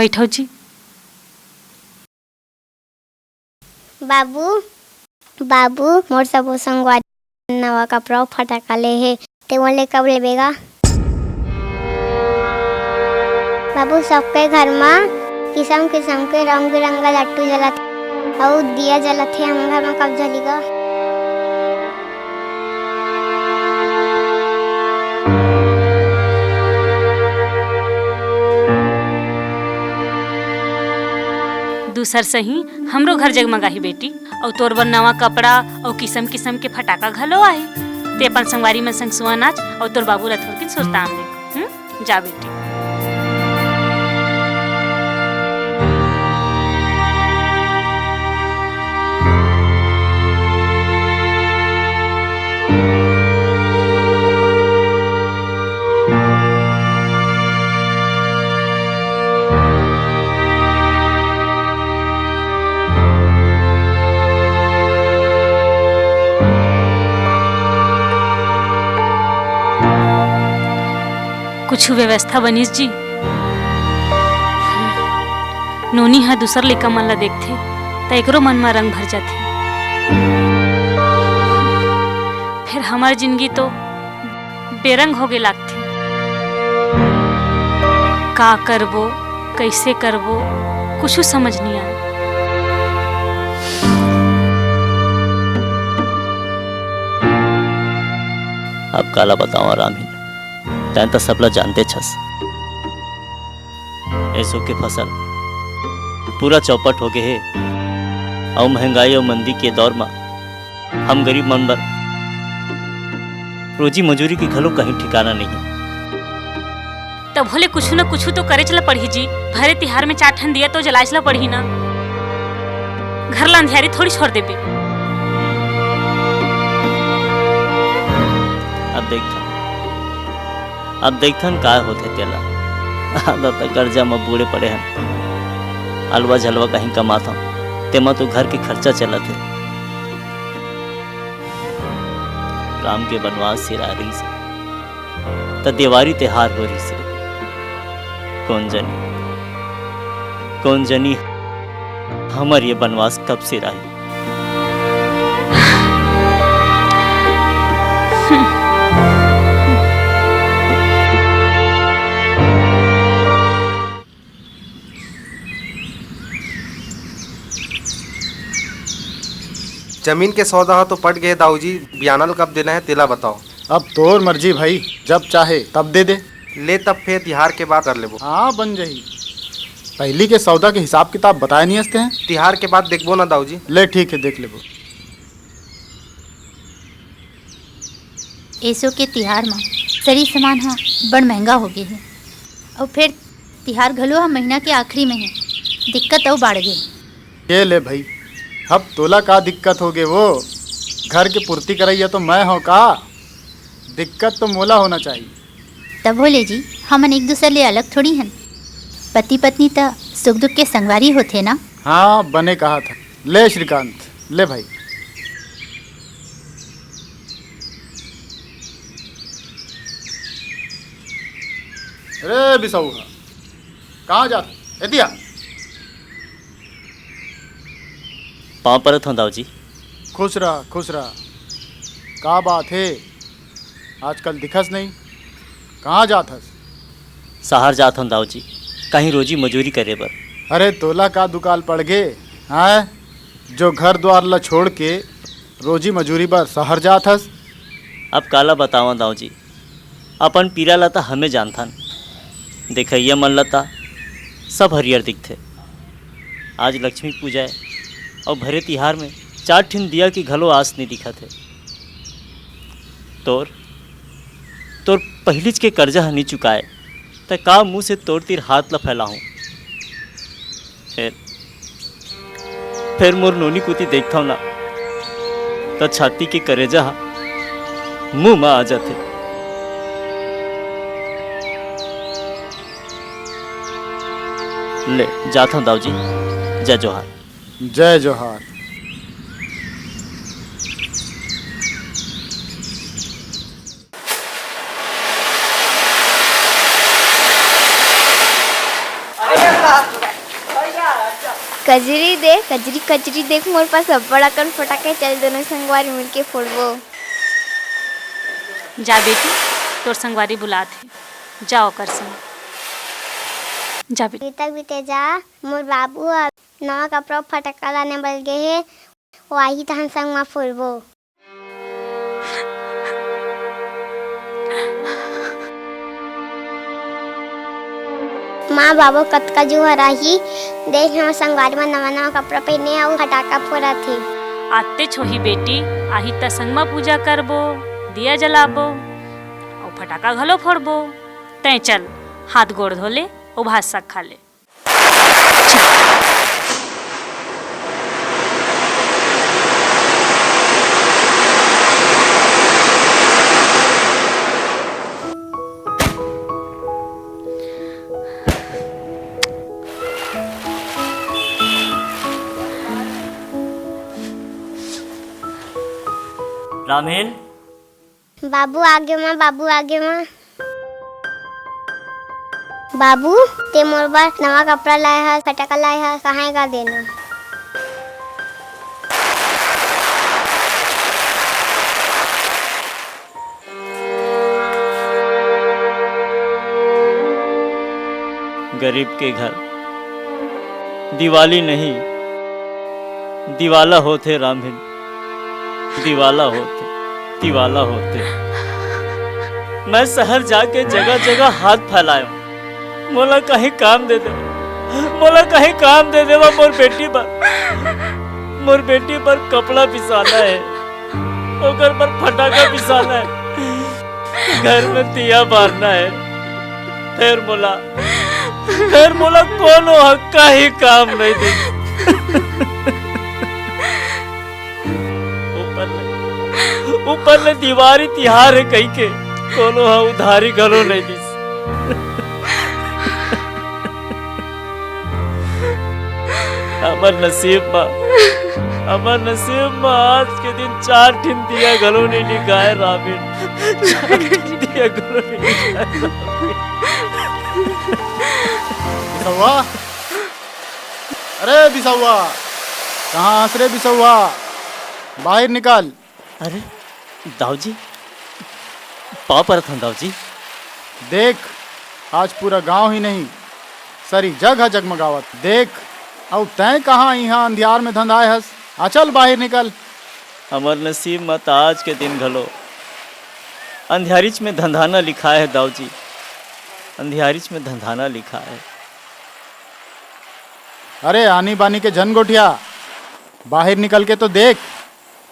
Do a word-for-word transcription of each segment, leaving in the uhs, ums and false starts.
बैठो जी। बाबू, बाबू, मोर सबो संगवारी नवा कपड़ा अउ फटाका ले हे, ते मोर ले कब लेबे गा? बाबू, सबके घर म किसम किसम के रंग बिरंगा लट्टू जलत हे अउ दिया जलत हे, हमर घर म कब जली गा? दूसर सही हमरो घर जगमगाही बेटी, अउ तोर बर नवा कपड़ा अउ किसम किसम के फटाका घलो आही। ते अपन संगवारी मन संग सुआ नाच अउ तोर बाबू ला थोरकिन सुरताम दे। हम्म? जा बेटी। कुछु व्यवस्था बनिस जी? नोनी ह दूसर लइका मन ला देखथे, त एकरो मन म रंग भर जाथे। फेर हमर जिनगी तो बेरंग होगे लागथे। का करबो, कइसे करबो, कुछु समझ नइ आय। अब काला बतावं रामहीन, तैं त सबला जानते छस। एसो के फसल पूरा चौपट हो गे हे, अउ महंगाई अउ मंदी के दौर म हम गरीब मन बर रोजी मजूरी के घलो कहीं ठिकाना नहीं। तभो ले कुछु न कुछु तो करेच ल पड़ही जी। भरे तिहार में चार ठन दिया तो जलाएच ल पड़ही ना। घर ला अंधियारी थोड़ी छोड़ देबे। अब देखथन, अब देखथन काय होथे तेला। आधा त कर्जा म बूड़े पड़े हन। अलवा झलवा कहीं कमाथन, तेमा तो घर के खर्चा चलत हे। राम के बनवास सिरा रहिस हे, त देवारी तिहार हो रहिस हे। कोन जनी, कोन जनी हमर ये बनवास कब सिराही। जमीन के सौदा ह तो पट गे हे दाऊ जी, बियाना ल कब देना हे तेला बताओ। अब तोर मर्जी भाई, जब चाहे तब दे दे। ले तब फेर तिहार के बाद कर लेबो। हाँ, बन जाही। पहिली के सौदा के हिसाब किताब बताए नहीं हस तें। तिहार के बाद देखबो ना दाऊ जी। ले ठीक हे, देख लेबो। एसो के तिहार म सरी सामान ह बड़ महंगा हो गे हे, अउ फेर तिहार घलो ह महीना के आखिरी में हे, दिक्कत अउ बाढ़ गे। ये ले भई, अब तोला का दिक्कत हो गे वो? घर के पूर्ति करइया तो मैं हौं का? दिक्कत तो मोला होना चाहिए। तभो ले जी, हमन एक दूसर ले अलग थोड़ी हन। पति पत्नी त सुख दुख के संगवारी होथे ना। हाँ, बने कहा था। ले श्रीकांत, ले भाई। अरे बिसौहा, कहाँ जात हस? एतिया। पाँव परत हौं दाऊ जी। खुश रह, खुश रह। का बात हे? आजकल दिखस नहीं, कहाँ जात हस? सहर जात हौं दाऊ जी, कहीं रोजी मजूरी करे बर। अरे तोला का दुकाल पड़ गे, हैं? जो घर द्वार ला छोड़ के रोजी मजूरी बर सहर जात हस? अब काला बतावं दाऊ जी, अपन पीरा ला त हमें जानथन, देखइया मन ला त सब हरियर दिखथे। आज लक्ष्मी पूजा हे अउ भरे तिहार में चार ठिन दिया के घलो आस नइ दिखत हे। तोर, तोर पहिलीच के करजा ह नइ चुकाय, त का मुँह से तोर तीर हाथ ल फैलाहूँ? फेर, फेर मोर नोनी कोती देखथव ना, त छाती के करेजा ह मुँह म आ जाथे। ले, जाथव दाऊ जी, जय जोहार। जय जोहार। कजरी दे, कजरी, कजरी देख, मोर पास अब्बड़ अकन फटाके, चल दोनों संगवारी मिलके फोड़बो। जा बेटी, तोर संगवारी बुलात हे, जा ओकर संग। जा बेटी। बीतक बीते जा, मोर बाबू ह नवा कपड़ा फटाका लाने बर गे हे, वो आही तहन संग म फोड़बो। माँ बाबू कतका जुहर आही, देख हमर संगवारी मन नवा नवा कपड़ा पहिने अउ फटाका फोड़त हे। आते छोही बेटी, आही त संग म पूजा करबो, दिया जलाबो अउ फटाका घलो फोड़बो। तैं चल, हाथ गोड़ धो ले अउ भात साग खा ले। रामहीन। बाबू आगे माँ, बाबू आगे माँ। बाबू, ते मोर बर नवा कपड़ा लाए हस, फटाका लाए हस, कहाँ हे गा देना? गरीब के घर दिवाली नहीं, दिवाला होथे रामहीन, दिवाला होथे, दिवाला होथे। मैं शहर जाके जगह-जगह हाथ फैलायो, मोला कहीं काम दे दे, मोला कहीं काम दे देवा, मोर बेटी बर, मोर बेटी बर कपड़ा बिसाना हे, ओकर बर फटाका बिसाना हे, घर में दिया बारना हे, फेर मोला, फेर मोला कोनो ह कहीं काम नहीं दे। ऊपर ले, ऊपर ले दिवारी तिहार हे कहिके कोनो ह उधारी घलो नहीं दिस। हमर नसीब म, हमर नसीब म आज के दिन चार ठिन दिया घलो नहीं निकाय रामहीन। चार ठिन दिया घलो नहीं निकाय रामहीन। बिसौआ, अरे बिसौआ, कहाँ हस रे बिसौआ? बाहिर निकल। अरे दाऊ जी, पाँव परत हन दाऊ जी। देख, आज पूरा गांव ही नहीं, सरी जग ह जगमगावत। देख, अउ तैं कहाँ इहाँ अंधियार में धंधाए हस? आ चल बाहिर निकल। हमर नसीब म त आज के दिन घलो अंधियारिच में धंधाना लिखाए हे दाऊ जी, अंधियारिच में धंधाना लिखाए हे। अरे आनी बानी के झन गोठिया, बाहिर निकल के तो देख,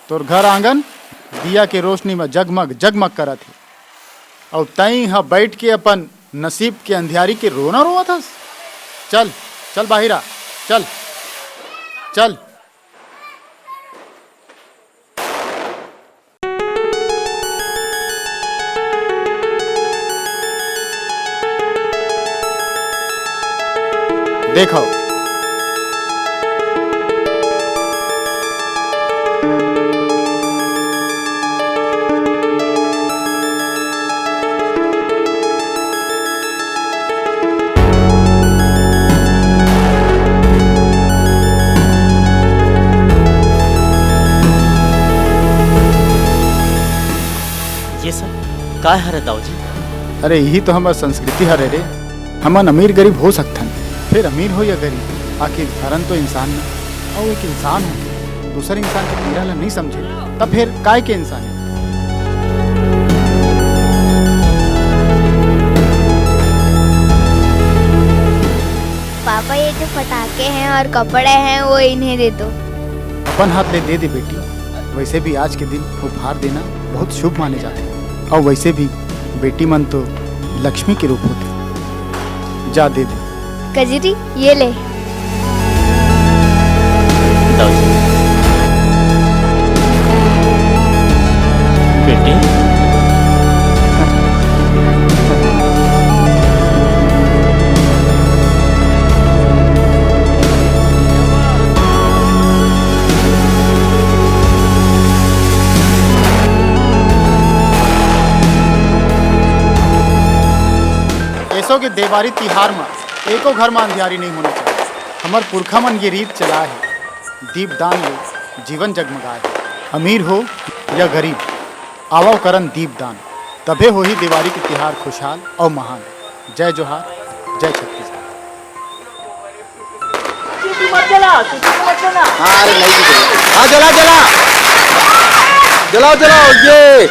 तोर घर आंगन दिया के रोशनी म जगमग जगमग करत हे, अउ तई ह बइठ के अपन नसीब के अंधियारी के रोना रोवत हस। चल, चल बाहिर आ, चल, चल। देखव। ये सब काय हरे दाऊ जी? अरे, यही तो हमर संस्कृति हरे रे। हमन अमीर गरीब हो सकथन, फिर अमीर हो या गरीब, आखिर हरन तो इंसान ना। अउ एक इंसान होके दूसर इंसान के पीड़ा ला नहीं समझे, तब फिर काय के इंसान हे? पापा, ये जो पटाखे हैं और कपड़े हैं, वो इन्हें दे दो। अपन हाथ ले दे दे बेटी, वैसे भी आज के दिन उपहार देना बहुत शुभ माने जाथे। अउ वैसे भी बेटी मन तो लक्ष्मी के रूप होथे। जा दे दे। कजरी, ये ले। दाऊ जी। बेटी। एसो के देवारी तिहार म एको घर म अंधियारी नइ होना चाही। हमर पुरखा मन ये रीत चलाए हे, दीपदान ले जीवन जगमगाए हे। अमीर हो या गरीब, आवव करन दीपदान, तभे होही देवारी के तिहार खुशहाल अउ महान। जय जोहार, जय छत्तीसगढ़। तू मत जला, तू मत जला। हाँ, अरे नहीं, नहीं, नहीं। हाँ, जला, जला। जलाओ, जलाओ, ये।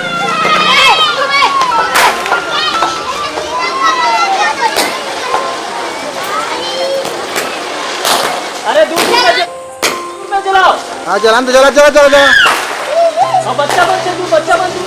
अरे दूर, दूर में जला, दूर में जलाओ। हाँ, जला, जला, जला, जला, जला। अब बच्चा बन से तू, बच्चा बन।